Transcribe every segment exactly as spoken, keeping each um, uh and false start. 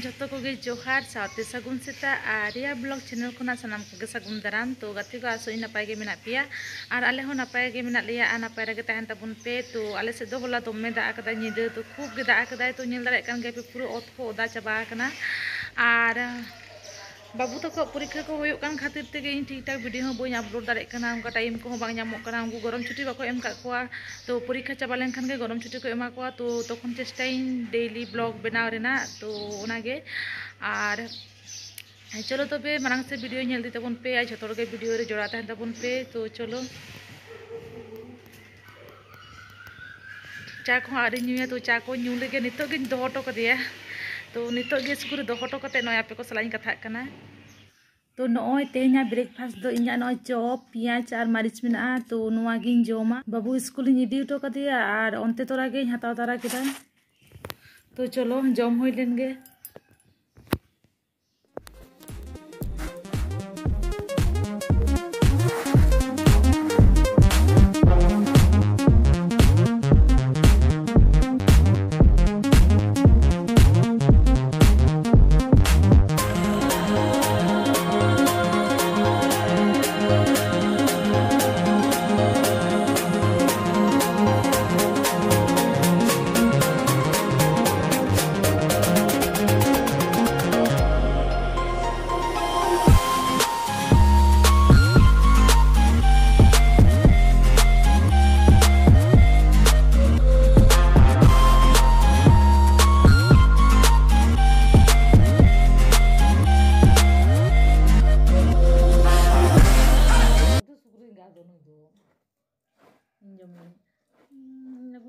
ᱡᱚᱛᱚ ᱠᱚᱜᱮ ᱡᱚᱦᱟᱨ, ᱥᱟᱶᱛᱮ ᱥᱟᱹᱜᱩᱱ ᱥᱮᱛᱟᱜ᱾ ᱟᱨ ᱨᱤᱭᱟ ᱵᱞᱚᱜ ᱪᱮᱱᱮᱞ ᱠᱷᱚᱱᱟᱜ ᱥᱟᱱᱟᱢ ᱠᱚᱜᱮ ᱥᱟᱹᱜᱩᱱ ᱫᱟᱨᱟᱢ᱾ ᱛᱚ ᱜᱟᱛᱮ ᱠᱚ, ᱟᱥᱚᱜ ᱤᱧ ᱱᱟᱯᱟᱭ ᱜᱮ ᱢᱮᱱᱟᱜ ᱯᱮᱭᱟ ᱟᱨ ᱟᱞᱮ ᱦᱚᱸ ᱱᱟᱯᱟᱭ ᱜᱮ ᱢᱮᱱᱟᱜ ᱞᱮᱭᱟ ᱟᱨ ᱱᱟᱯᱟᱭ ᱨᱮᱜᱮ ᱛᱟᱦᱮᱱ ᱛᱟᱵᱚᱱ ᱯᱮ᱾ ᱛᱚ ᱟᱞᱮ ᱥᱮᱫ ᱫᱚ ᱦᱚᱞᱟ ᱫᱚᱢᱮ ᱫᱟᱜ ᱟᱠᱟᱫᱟᱭ, ᱧᱤᱫᱟᱹ ᱫᱚ ᱠᱷᱩᱵ ᱜᱮ ᱫᱟᱜ ᱟᱠᱟᱫᱟᱭ᱾ ᱛᱚ ᱧᱮᱞ ᱫᱟᱲᱮᱭᱟᱜ ᱠᱟᱱ ᱜᱮᱭᱟ ᱯᱮ, ᱯᱩᱨᱟᱹ ᱚᱛ ᱠᱚ ᱚᱫᱟ ᱪᱟᱵᱟ ᱟᱠᱟᱱᱟ᱾ ᱟᱨ ᱵᱟᱹᱵᱩ ᱛᱟᱠᱚᱣᱟᱜ ᱯᱚᱨᱤᱠᱠᱷᱟ ᱠᱚ ᱦᱩᱭᱩᱜ ᱠᱟᱱ ᱠᱷᱟᱹᱛᱤᱨ ᱛᱮᱜᱮ ᱤᱧ ᱴᱷᱤᱠ ᱴᱷᱟᱠ ᱵᱷᱤᱰᱤᱭᱳ ᱦᱚᱸ ᱵᱟᱹᱧ ᱟᱯᱞᱳᱰ ᱫᱟᱲᱮᱭᱟᱜ ᱠᱟᱱᱟ, ᱚᱱᱠᱟ ᱴᱟᱭᱤᱢ ᱠᱚᱦᱚᱸ ᱵᱟᱝ ᱧᱟᱢᱚᱜ ᱠᱟᱱᱟ᱾ ᱩᱱᱠᱩ ᱜᱚᱨᱚᱢ ᱪᱷᱩᱴᱤ ᱵᱟᱠᱚ ᱮᱢ ᱠᱟᱜ ᱠᱚᱣᱟ, ᱛᱚ ᱯᱚᱨᱤᱠᱠᱷᱟ ᱪᱟᱵᱟ ᱞᱮᱱᱠᱷᱟᱱ ᱜᱮ ᱜᱚᱨᱚᱢ ᱪᱷᱩᱴᱤ ᱠᱚ ᱮᱢᱟ ᱠᱚᱣᱟ, ᱛᱚ ᱛᱚᱠᱷᱚᱱ ᱪᱮᱥᱴᱟᱭᱟᱹᱧ ᱰᱮᱭᱞᱤ ᱵᱞᱚᱜ ᱵᱮᱱᱟᱣ ᱨᱮᱱᱟᱜ᱾ ᱛᱚ ᱚᱱᱟᱜᱮ᱾ ᱟᱨ ᱪᱚᱞᱚ ᱛᱚᱵᱮ ᱢᱟᱲᱟᱝ ᱥᱮᱫ ᱵᱷᱤᱰᱤᱭᱳ ᱧᱮᱞ ᱤᱫᱤ ᱛᱟᱵᱚᱱ ᱯᱮ ᱟᱨ ᱡᱷᱚᱛᱚ ᱦᱚᱲ ᱜᱮ ᱵᱷᱤᱰᱤᱭᱳ ᱨᱮ ᱡᱚᱲᱟᱣ ᱛᱟᱦᱮᱱ ᱛᱟᱵᱚᱱ ᱯᱮ᱾ ᱛᱚ ᱪᱚᱞᱚ᱾ ᱪᱟ ᱠᱚᱦᱚᱸ ᱟᱹᱣᱨᱤᱧ ᱧᱩᱭᱟ, ᱛᱚ ᱪᱟ ᱠᱚ ᱧᱩ ᱞᱟᱹᱜᱤᱫ ᱱᱤᱛᱚᱜ ᱜᱤᱧ ᱫᱚᱦᱚ ᱦᱚᱴᱚ ᱠᱟᱫᱮᱭᱟ᱾ ᱛᱚ ᱱᱤᱛᱚᱜ ᱜᱮ ᱥᱠᱩᱞ ᱨᱮ ᱫᱚᱦᱚ ᱦᱚᱴᱚ ᱠᱟᱛᱮ ᱱᱚᱜᱼᱚᱭ ᱟᱯᱮ ᱠᱚ ᱥᱟᱞᱟᱜ ᱤᱧ ᱠᱟᱛᱷᱟᱜ ᱠᱟᱱᱟ᱾ ᱛᱚ ᱱᱚᱜᱼᱚᱭ ᱛᱮᱦᱮᱧᱟᱜ ᱵᱨᱮᱠᱯᱷᱟᱥᱴ ᱫᱚ ᱤᱧᱟᱹᱜ ᱱᱚᱜᱼᱚᱭ ᱪᱚᱯ, ᱯᱮᱸᱭᱟᱡᱽ ᱟᱨ ᱢᱟᱹᱨᱤᱪ ᱢᱮᱱᱟᱜᱼᱟ, ᱛᱚ ᱱᱚᱣᱟ ᱜᱤᱧ ᱡᱚᱢᱟ᱾ ᱵᱟᱹᱵᱩ ᱥᱠᱩᱞᱤᱧ ᱤᱫᱤ ᱦᱚᱴᱚ ᱠᱟᱫᱮᱭᱟ ᱟᱨ ᱚᱱᱛᱮ ᱛᱚᱨᱟ ᱜᱮᱧ ᱦᱟᱛᱟᱣ ᱛᱟᱨᱟ ᱠᱮᱫᱟ᱾ ᱛᱚ ᱪᱚᱞᱚ ᱡᱚᱢ ᱦᱩᱭ ᱞᱮᱱ ᱜᱮ᱾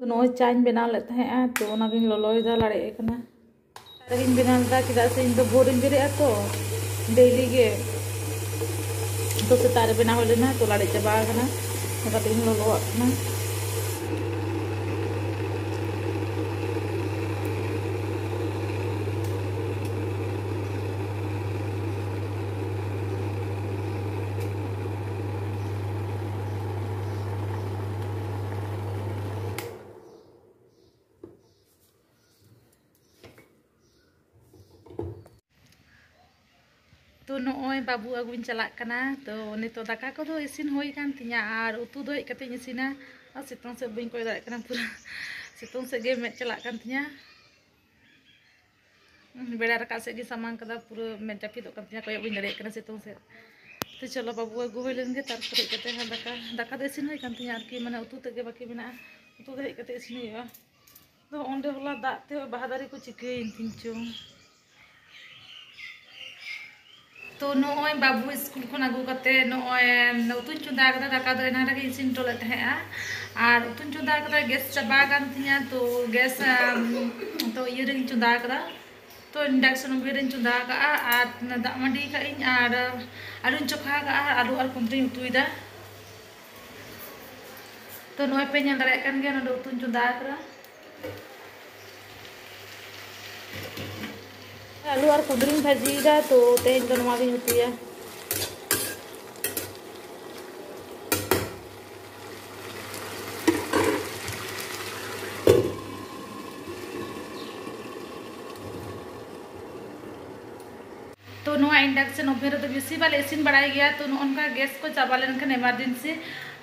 ᱱᱚᱜᱼᱚᱭ ᱪᱟᱧ ᱵᱮᱱᱟᱣ ᱞᱮᱫ ᱛᱟᱦᱮᱸᱜᱼᱟ, ᱛᱚ ᱚᱱᱟᱜᱤᱧ ᱞᱚᱞᱚᱭᱮᱫᱟ, ᱞᱟᱲᱮᱡ ᱟᱠᱟᱱᱟ᱾ ᱞᱟᱲᱮᱡᱤᱧ ᱵᱮᱱᱟᱣ ᱞᱮᱫᱟ, ᱪᱮᱫᱟᱜ ᱥᱮ ᱤᱧ ᱫᱚ ᱵᱷᱳᱨᱤᱧ ᱵᱮᱨᱮᱫᱼᱟ ᱛᱚ, ᱰᱮᱞᱤ ᱜᱮ᱾ ᱛᱚ ᱥᱮᱛᱟᱜ ᱨᱮ ᱵᱮᱱᱟᱣ ᱦᱩᱭ ᱞᱮᱱᱟ, ᱛᱚ ᱞᱟᱲᱮᱡ ᱪᱟᱵᱟ ᱟᱠᱟᱱᱟ, ᱚᱱᱠᱟᱛᱮ ᱤᱧ ᱞᱚᱞᱚᱣᱟᱜ ᱠᱟᱱᱟ᱾ ᱛᱚ ᱱᱚᱜᱼᱚᱭ ᱵᱟᱹᱵᱩ ᱟᱹᱜᱩᱧ ᱪᱟᱞᱟᱜ ᱠᱟᱱᱟ᱾ ᱛᱚ ᱱᱤᱛᱚᱜ ᱫᱟᱠᱟ ᱠᱚᱫᱚ ᱤᱥᱤᱱ ᱦᱩᱭ ᱟᱠᱟᱱ ᱛᱤᱧᱟ ᱟᱨ ᱩᱛᱩ ᱫᱚ ᱦᱮᱡ ᱠᱟᱛᱮᱧ ᱤᱥᱤᱱᱟ᱾ ᱟᱨ ᱥᱤᱛᱩᱝ ᱥᱮᱫ ᱵᱟᱹᱧ ᱠᱚᱭᱚᱜ ᱫᱟᱲᱮᱭᱟᱜ ᱠᱟᱱᱟ, ᱯᱩᱨᱟᱹ ᱥᱤᱛᱩᱝ ᱥᱮᱫ ᱜᱮ ᱢᱮᱫ ᱪᱟᱞᱟᱜ ᱠᱟᱱ ᱛᱤᱧᱟ᱾ ᱵᱮᱲᱟ ᱨᱟᱠᱟᱵ ᱥᱮᱫ ᱜᱮ ᱥᱟᱢᱟᱝ ᱠᱟᱫᱟ, ᱯᱩᱨᱟᱹ ᱢᱮᱫ ᱡᱟᱹᱯᱤᱫᱚᱜ ᱠᱟᱱ ᱛᱤᱧᱟ, ᱠᱚᱭᱚᱜ ᱵᱟᱹᱧ ᱫᱟᱲᱮᱭᱟᱜ ᱠᱟᱱᱟ ᱥᱤᱛᱩᱝ ᱥᱮᱫ᱾ ᱛᱚ ᱪᱚᱞᱚ, ᱵᱟᱹᱵᱩ ᱟᱹᱜᱩ ᱦᱩᱭ ᱞᱮᱱ ᱜᱮ, ᱛᱟᱨᱯᱚᱨᱮ ᱦᱮᱡ ᱠᱟᱛᱮ ᱦᱟᱸᱜ ᱫᱟᱠᱟ, ᱫᱟᱠᱟ ᱫᱚ ᱤᱥᱤᱱ ᱦᱩᱭ ᱠᱟᱱ ᱛᱤᱧᱟ ᱟᱨᱠᱤ, ᱢᱟᱱᱮ ᱩᱛᱩ ᱛᱮᱫ ᱜᱮ ᱵᱟᱹᱠᱤ ᱢᱮᱱᱟᱜᱼᱟ, ᱩᱛᱩ ᱫᱚ ᱦᱮᱡ ᱠᱟᱛᱮ ᱤᱥᱤᱱ ᱦᱩᱭᱩᱜᱼᱟ᱾ ᱛᱚ ᱚᱸᱰᱮ ᱦᱚᱞᱟ ᱫᱟᱜ ᱛᱮ ᱵᱟᱦᱟ ᱫᱟᱨᱮ ᱠᱚ ᱪᱤᱠᱟᱹᱭᱮᱱ ᱛᱤᱧ ᱪᱚᱝ᱾ ᱛᱚ ᱱᱚᱜᱼᱚᱭ ᱵᱟᱹᱵᱩ ᱥᱠᱩᱞ ᱠᱷᱚᱱ ᱟᱹᱜᱩ ᱠᱟᱛᱮ ᱱᱚᱜᱼᱚᱭ ᱩᱛᱩᱧ ᱪᱚᱸᱫᱟ ᱠᱟᱫᱟ, ᱫᱟᱠᱟ ᱫᱚ ᱮᱱᱟᱝ ᱨᱮᱜᱮ ᱤᱥᱤᱱ ᱦᱚᱴᱚ ᱞᱮᱫ ᱛᱟᱦᱮᱸᱜᱼᱟ᱾ ᱟᱨ ᱩᱛᱩᱧ ᱪᱚᱸᱫᱟ ᱠᱟᱫᱟ, ᱜᱮᱥ ᱪᱟᱵᱟ ᱟᱠᱟᱱ ᱛᱤᱧᱟ᱾ ᱛᱚ ᱜᱮᱥ, ᱟᱢ, ᱛᱚ ᱤᱭᱟᱹ ᱨᱮᱧ ᱪᱚᱸᱫᱟ ᱠᱟᱫᱟ, ᱛᱚ induction oven ᱨᱮᱧ ᱪᱚᱸᱫᱟ ᱠᱟᱜᱼᱟ᱾ ᱟᱨ ᱫᱟᱜ ᱢᱟᱹᱰᱤ ᱠᱟᱜ ᱟᱹᱧ ᱟᱨ ᱟᱹᱞᱩᱧ ᱪᱚᱠᱷᱟ ᱠᱟᱜᱼᱟ, ᱟᱨ ᱟᱹᱞᱩ ᱟᱨ ᱠᱩᱸᱫᱽᱨᱤᱧ ᱩᱛᱩᱭᱮᱫᱟ᱾ ᱛᱚ ᱱᱚᱜᱼᱚᱭ ᱯᱮ ᱧᱮᱞ ᱫᱟᱲᱮᱭᱟᱜ ᱠᱟᱱ ᱜᱮᱭᱟ, ᱱᱚᱰᱮ ᱩᱛᱩᱧ ᱪᱚᱸᱫᱟ ᱟᱠᱟᱫᱟ᱾ ᱟᱹᱞᱩ ᱟᱨ ᱠᱩᱸᱫᱽᱨᱤᱧ ᱵᱷᱟᱹᱡᱤᱭᱮᱫᱟ, ᱛᱚ ᱛᱮᱦᱮᱧ ᱫᱚ ᱱᱚᱣᱟ ᱜᱤᱧ ᱩᱛᱩᱭᱟ᱾ ᱛᱚ ᱱᱚᱣᱟ induction oven ᱨᱮᱫᱚ ᱵᱮᱥᱤ ᱵᱟᱞᱮ ᱤᱥᱤᱱ ᱵᱟᱲᱟᱭ ᱜᱮᱭᱟ᱾ ᱛᱚ ᱱᱚᱜᱼᱚ ᱱᱚᱝᱠᱟ ᱜᱮᱥ ᱠᱚ ᱪᱟᱵᱟ ᱞᱮᱱᱠᱷᱟᱱ emergency,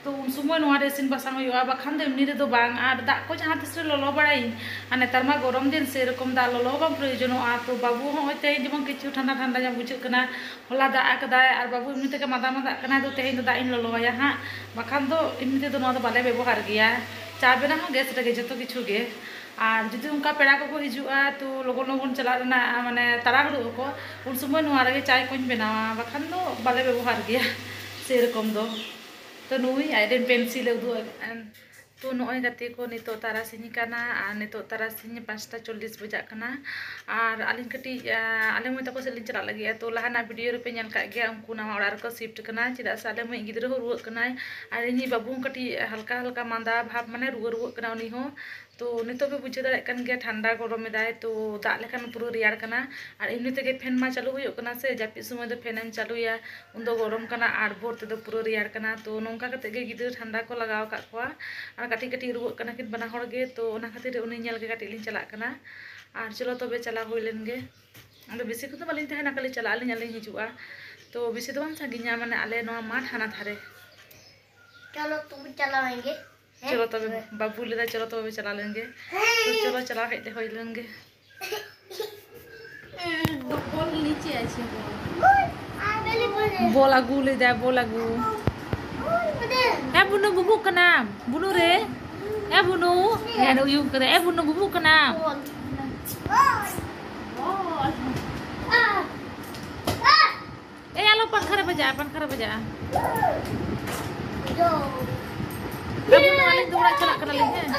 ᱛᱚ ᱩᱱ ᱥᱚᱢᱚᱭ ᱱᱚᱣᱟ ᱨᱮ ᱤᱥᱤᱱ ᱵᱟᱥᱟᱝ ᱦᱩᱭᱩᱜᱼᱟ, ᱵᱟᱠᱷᱟᱱ ᱫᱚ ᱮᱢᱱᱤ ᱨᱮᱫᱚ ᱵᱟᱝ᱾ ᱟᱨ ᱫᱟᱜ ᱠᱚ ᱡᱟᱦᱟᱸ ᱛᱤᱥ ᱨᱮ ᱞᱚᱞᱚ ᱵᱟᱲᱟᱭᱤᱧ, ᱟᱨ ᱱᱮᱛᱟᱨ ᱢᱟ ᱜᱚᱨᱚᱢ ᱫᱤᱱ, ᱥᱮᱨᱚᱠᱚᱢ ᱫᱟᱜ ᱞᱚᱞᱚ ᱦᱚᱸ ᱵᱟᱝ ᱯᱨᱚᱭᱳᱡᱚᱱᱚᱜᱼᱟ᱾ ᱛᱚ ᱵᱟᱹᱵᱩ ᱦᱚᱸ ᱱᱚᱜᱼᱚᱭ ᱛᱮᱦᱮᱧ ᱡᱮᱢᱚᱱ ᱠᱤᱪᱷᱩ ᱴᱷᱟᱱᱰᱟ ᱴᱷᱟᱱᱰᱟ ᱧᱚᱜ ᱵᱩᱡᱷᱟᱹᱜ ᱠᱟᱱᱟ, ᱦᱚᱞᱟ ᱫᱟᱜ ᱟᱠᱟᱫᱟᱭ, ᱟᱨ ᱵᱟᱹᱵᱩ ᱮᱢᱱᱤ ᱛᱮᱜᱮ ᱢᱟᱫᱟ ᱢᱟᱫᱟᱜ ᱠᱟᱱᱟᱭ, ᱛᱚ ᱛᱮᱦᱮᱧ ᱫᱚ ᱫᱟᱜ ᱤᱧ ᱞᱚᱞᱚᱣᱟᱭᱟ ᱦᱟᱸᱜ, ᱵᱟᱠᱷᱟᱱ ᱫᱚ ᱮᱢᱱᱤ ᱛᱮᱫᱚ ᱱᱚᱣᱟ ᱫᱚ ᱵᱟᱞᱮ ᱵᱮᱵᱚᱦᱟᱨ ᱜᱮᱭᱟ᱾ ᱪᱟ ᱵᱮᱱᱟᱣ ᱦᱚᱸ ᱜᱮᱥ ᱨᱮᱜᱮ, ᱡᱚᱛᱚ ᱠᱤᱪᱷᱩ ᱜᱮ᱾ ᱟᱨ ᱡᱩᱫᱤ ᱚᱱᱠᱟ ᱯᱮᱲᱟ ᱠᱚᱠᱚ ᱦᱤᱡᱩᱜᱼᱟ, ᱛᱚ ᱞᱚᱜᱚᱱ ᱞᱚᱜᱚᱱ ᱪᱟᱞᱟᱜ ᱨᱮᱱᱟᱜ ᱢᱟᱱᱮ ᱛᱟᱲᱟᱦᱩᱲᱟᱹᱜ ᱟᱠᱚ, ᱩᱱ ᱥᱚᱢᱚᱭ ᱱᱚᱣᱟ ᱨᱮᱜᱮ ᱪᱟᱭ ᱠᱚᱧ ᱵᱮᱱᱟᱣᱟ, ᱵᱟᱠᱷᱟᱱ ᱫᱚ ᱵᱟᱞᱮ ᱵᱮᱵᱚᱦᱟᱨ ᱜᱮᱭᱟ ᱥᱮᱨᱚᱠᱚᱢ ᱫᱚ᱾ ᱛᱚ ᱱᱩᱭ ᱟᱡᱨᱮᱱ ᱯᱮᱱᱥᱤᱞ ᱮ ᱩᱫᱩᱜ ᱟᱠᱟᱫᱼᱟ᱾ ᱛᱚ ᱱᱚᱜᱼᱚᱭ ᱜᱟᱛᱮ ᱠᱚ, ᱱᱤᱛᱚᱜ ᱛᱟᱨᱟᱥᱤᱧ ᱠᱟᱱᱟ ᱟᱨ ᱱᱤᱛᱚᱜ ᱛᱟᱨᱟᱥᱤᱧ ᱯᱟᱸᱪᱴᱟ ᱪᱚᱞᱞᱤᱥ ᱵᱟᱡᱟᱜ ᱠᱟᱱᱟ᱾ ᱟᱨ ᱟᱹᱞᱤᱧ ᱠᱟᱹᱴᱤᱡ, ᱟᱸ, ᱟᱞᱮ ᱢᱟᱹᱭ ᱛᱟᱠᱚ ᱥᱮᱫ ᱞᱤᱧ ᱪᱟᱞᱟᱜ ᱞᱟᱹᱜᱤᱫ᱾ ᱛᱚ ᱞᱟᱦᱟᱱᱟᱜ video ᱨᱮᱯᱮ ᱧᱮᱞ ᱠᱟᱜ ᱜᱮᱭᱟ, ᱩᱱᱠᱩ ᱱᱟᱣᱟ ᱚᱲᱟᱜ ᱨᱮᱠᱚ shift ᱠᱟᱱᱟ, ᱪᱮᱫᱟᱜ ᱥᱮ ᱟᱞᱮ ᱢᱟᱹᱭ ᱜᱤᱫᱽᱨᱟᱹ ᱦᱚᱸ ᱨᱩᱣᱟᱹᱜ ᱠᱟᱱᱟᱭ ᱟᱨ ᱤᱧᱤᱡ ᱵᱟᱹᱵᱩ ᱦᱚᱸ ᱠᱟᱹᱴᱤᱡ ᱦᱟᱞᱠᱟ ᱦᱟᱞᱠᱟ ᱢᱟᱸᱫᱟ ᱵᱷᱟᱵᱽ, ᱢᱟᱱᱮ ᱨᱩᱣᱟᱹ ᱨᱩᱣᱟᱹᱜ ᱠᱟᱱᱟ ᱩᱱᱤ ᱦᱚᱸ᱾ ᱛᱚ ᱱᱤᱛᱚᱜ ᱯᱮ ᱵᱩᱡᱷᱟᱹᱣ ᱫᱟᱲᱮᱭᱟᱜ ᱠᱟᱱ ᱜᱮᱭᱟ, ᱴᱷᱟᱱᱰᱟ ᱜᱚᱨᱚᱢ ᱮᱫᱟᱭ, ᱛᱚ ᱫᱟᱜ ᱞᱮᱠᱷᱟᱱ ᱯᱩᱨᱟᱹ ᱨᱮᱭᱟᱲ ᱠᱟᱱᱟ᱾ ᱟᱨ ᱮᱢᱱᱤ ᱛᱮᱜᱮ fan ᱢᱟ ᱪᱟᱹᱞᱩ ᱦᱩᱭᱩᱜ ᱠᱟᱱᱟ ᱥᱮ, ᱡᱟᱹᱯᱤᱫ ᱥᱚᱢᱚᱭ ᱫᱚ fan ᱮᱢ ᱪᱟᱹᱞᱩᱭᱟ, ᱩᱱᱫᱚ ᱜᱚᱨᱚᱢ ᱠᱟᱱᱟ ᱟᱨ ᱵᱷᱳᱨ ᱛᱮᱫᱚ ᱯᱩᱨᱟᱹ ᱨᱮᱭᱟᱲ ᱠᱟᱱᱟ᱾ ᱛᱚ ᱱᱚᱝᱠᱟ ᱠᱟᱛᱮ ᱜᱮ ᱜᱤᱫᱽᱨᱟᱹ ᱴᱷᱟᱱᱰᱟ ᱠᱚ ᱞᱟᱜᱟᱣ ᱟᱠᱟᱫ ᱠᱚᱣᱟ ᱟᱨ ᱠᱟᱹᱴᱤᱡ ᱠᱟᱹᱴᱤᱡ ᱨᱩᱣᱟᱹᱜ ᱠᱟᱱᱟ ᱠᱤᱱ ᱵᱟᱱᱟ ᱦᱚᱲ ᱜᱮ᱾ ᱛᱚ ᱚᱱᱟ ᱠᱷᱟᱹᱛᱤᱨ ᱩᱱᱤ ᱧᱮᱞ ᱜᱮ ᱠᱟᱹᱴᱤᱡ ᱞᱤᱧ ᱪᱟᱞᱟᱜ ᱠᱟᱱᱟ᱾ ᱟᱨ ᱪᱚᱞᱚ ᱛᱚᱵᱮ ᱪᱟᱞᱟᱣ ᱦᱩᱭ ᱞᱮᱱ ᱜᱮ᱾ ᱟᱫᱚ ᱵᱮᱥᱤ ᱠᱷᱚᱱ ᱫᱚ ᱵᱟᱹᱞᱤᱧ ᱛᱟᱦᱮᱱᱟ, ᱠᱷᱟᱹᱞᱤ ᱪᱟᱞᱟᱜ ᱟᱹᱞᱤᱧ ᱟᱨᱞᱤᱧ ᱦᱤᱡᱩᱜᱼᱟ᱾ ᱛᱚ ᱵᱮᱥᱤ ᱫᱚ ᱵᱟᱝ ᱥᱟᱺᱜᱤᱧᱟ, ᱢᱟᱱᱮ ᱟᱞᱮ ᱱᱚᱣᱟ ᱢᱟᱴᱷ ᱦᱟᱱᱟ ᱫᱷᱟᱨᱮ᱾ चलो तुम चलाएंगे। ᱪᱚᱞᱚ ᱛᱚᱵᱮ, ᱵᱟᱹᱵᱩ ᱞᱟᱹᱭᱫᱟ ᱪᱚᱞᱚ ᱛᱚᱵᱮ ᱪᱟᱞᱟᱣ ᱞᱮᱱ ᱜᱮ᱾ ᱛᱚ ᱪᱚᱞᱚ ᱪᱟᱞᱟᱣ ᱦᱮᱡ ᱦᱩᱭ ᱞᱮᱱ ᱜᱮ᱾ ᱵᱚᱞ ᱱᱤᱪᱮ ᱟᱪᱷᱮ ᱵᱚᱞ᱾ ᱵᱚᱞ ᱟᱹᱜᱩ ᱞᱟᱹᱭᱫᱟ, ᱵᱚᱞ ᱟᱹᱜᱩ᱾ ᱮ ᱵᱩᱱᱩ, ᱵᱩᱵᱩᱜ ᱠᱟᱱᱟᱢ ᱵᱩᱱᱩ ᱨᱮ? ᱮ ᱵᱩᱱᱩ, ᱦᱮᱸ ᱩᱭᱩᱜ ᱠᱟᱫᱟ᱾ ᱮ ᱵᱩᱱᱩ, ᱵᱩᱵᱩᱜ ᱠᱟᱱᱟᱢ? ᱮ ᱟᱞᱚ ᱯᱟᱝᱠᱷᱟ ᱨᱮ ᱵᱟᱡᱟᱜᱼᱟ, ᱯᱟᱝᱠᱷᱟ ᱨᱮ ᱵᱟᱡᱟᱜᱼᱟ᱾ ᱮ ᱵᱩᱱᱩ, ᱟᱹᱞᱤᱧ ᱫᱚ ᱚᱲᱟᱜ ᱪᱟᱞᱟᱜ ᱠᱟᱱᱟᱞᱤᱧ, ᱦᱮᱸ᱾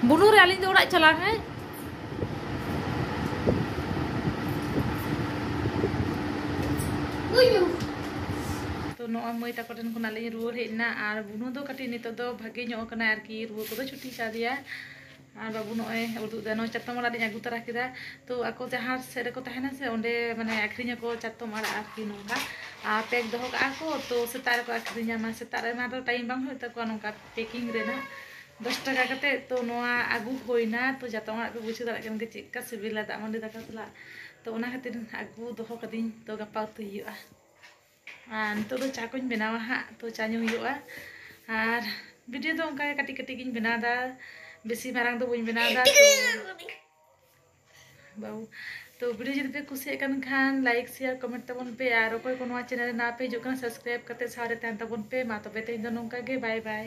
ᱵᱩᱱᱩ ᱨᱮ ᱟᱹᱞᱤᱧ ᱫᱚ ᱚᱲᱟᱜ ᱪᱟᱞᱟᱜ, ᱦᱮᱸ᱾ ᱛᱚ ᱱᱚᱜᱼᱚᱭ ᱢᱟᱹᱭ ᱛᱟᱠᱚ ᱴᱷᱮᱱ ᱠᱷᱚᱱᱟᱜ ᱞᱤᱧ ᱨᱩᱣᱟᱹᱲ ᱦᱮᱡ ᱮᱱᱟ, ᱟᱨ ᱵᱩᱱᱩ ᱫᱚ ᱠᱟᱹᱴᱤᱡ ᱱᱤᱛᱚᱜ ᱫᱚ ᱵᱷᱟᱜᱮ ᱧᱚᱜ ᱠᱟᱱᱟᱭ ᱟᱨᱠᱤ, ᱨᱩᱣᱟᱹ ᱠᱚᱫᱚ ᱪᱷᱩᱴᱤ ᱠᱟᱫᱮᱭᱟ᱾ ᱟᱨ ᱵᱟᱹᱵᱩ ᱱᱚᱜᱼᱚᱭ ᱩᱫᱩᱜ ᱫᱟ, ᱱᱚᱣᱟ ᱪᱟᱛᱚᱢ ᱟᱲᱟᱜ ᱞᱤᱧ ᱟᱹᱜᱩ ᱛᱟᱨᱟ ᱠᱮᱫᱟ᱾ ᱛᱚ ᱟᱠᱚ ᱡᱟᱦᱟᱸ ᱥᱮᱫ ᱨᱮᱠᱚ ᱛᱟᱦᱮᱱᱟ ᱥᱮ, ᱚᱸᱰᱮ ᱢᱟᱱᱮ ᱟᱹᱠᱷᱨᱤᱧ ᱟᱠᱚ ᱪᱟᱛᱚᱢ ᱟᱲᱟᱜ ᱟᱨᱠᱤ, ᱱᱚᱝᱠᱟ ᱟᱨ ᱯᱮᱠ ᱫᱚᱦᱚ ᱠᱟᱜᱼᱟ ᱠᱚ᱾ ᱛᱚ ᱥᱮᱛᱟᱜ ᱨᱮᱠᱚ ᱟᱹᱠᱷᱨᱤᱧᱟ, ᱢᱟ ᱥᱮᱛᱟᱜ ᱨᱮᱢᱟ ᱫᱚ ᱴᱟᱭᱤᱢ ᱵᱟᱝ ᱦᱩᱭᱩᱜ ᱛᱟᱠᱚᱣᱟ ᱱᱚᱝᱠᱟ ᱯᱮᱠᱤᱝ ᱨᱮᱱᱟᱜ᱾ ᱫᱚᱥ ᱴᱟᱠᱟ ᱠᱟᱛᱮ᱾ ᱛᱚ ᱱᱚᱣᱟ ᱟᱹᱜᱩ ᱦᱩᱭᱱᱟ᱾ ᱛᱚ ᱪᱟᱛᱚᱢ ᱟᱲᱟᱜ ᱯᱮ ᱵᱩᱡᱷᱟᱹᱣ ᱫᱟᱲᱮᱭᱟᱜ ᱠᱟᱱ ᱜᱮᱭᱟ ᱪᱮᱫ ᱞᱮᱠᱟ ᱥᱤᱵᱤᱞᱟ ᱫᱟᱜ ᱢᱟᱹᱰᱤ ᱫᱟᱠᱟ ᱥᱟᱞᱟᱜ᱾ ᱛᱚ ᱚᱱᱟ ᱠᱷᱟᱹᱛᱤᱨ ᱟᱹᱜᱩ ᱫᱚᱦᱚ ᱠᱟᱫᱤᱧ᱾ ᱛᱚ ᱜᱟᱯᱟ ᱩᱛᱩᱭ ᱦᱩᱭᱩᱜᱼᱟ᱾ ᱟᱨ ᱱᱤᱛᱚᱜ ᱫᱚ ᱪᱟ ᱠᱚᱧ ᱵᱮᱱᱟᱣᱟ ᱦᱟᱸᱜ, ᱛᱚ ᱪᱟ ᱧᱩ ᱦᱩᱭᱩᱜᱼᱟ᱾ ᱟᱨ ᱵᱷᱤᱰᱤᱭᱳ ᱫᱚ ᱚᱱᱠᱟ ᱜᱮ ᱠᱟᱹᱴᱤᱡ ᱠᱟᱹᱴᱤᱡ ᱜᱤᱧ ᱵᱮᱱᱟᱣ ᱮᱫᱟ, ᱵᱮᱥᱤ ᱢᱟᱨᱟᱝ ᱫᱚ ᱵᱟᱹᱧ ᱵᱮᱱᱟᱣ ᱮᱫᱟ᱾ ᱛᱚ ᱵᱟᱹᱵᱩ, ᱛᱚ ᱵᱷᱤᱰᱤᱭᱳ ᱡᱩᱫᱤ ᱯᱮ ᱠᱩᱥᱤᱭᱟᱜ ᱠᱟᱱ ᱠᱷᱟᱱ ᱞᱟᱭᱤᱠ, ᱥᱮᱭᱟᱨ, ᱠᱚᱢᱮᱱᱴ ᱛᱟᱵᱚᱱ ᱯᱮ, ᱟᱨ ᱚᱠᱚᱭ ᱠᱚ ᱱᱚᱣᱟ ᱪᱮᱱᱮᱞ ᱨᱮ ᱱᱟᱣᱟ ᱯᱮ ᱦᱤᱡᱩᱜ ᱠᱟᱱᱟ ᱥᱟᱵᱥᱠᱨᱟᱭᱤᱵ ᱠᱟᱛᱮ ᱥᱟᱶᱨᱮ ᱛᱟᱦᱮᱱ ᱛᱟᱵᱚᱱ ᱯᱮ᱾ ᱢᱟ ᱛᱚᱵᱮ ᱛᱮᱦᱮᱧ ᱫᱚ ᱱᱚᱝᱠᱟ ᱜᱮ, ᱵᱟᱭ ᱵᱟᱭ᱾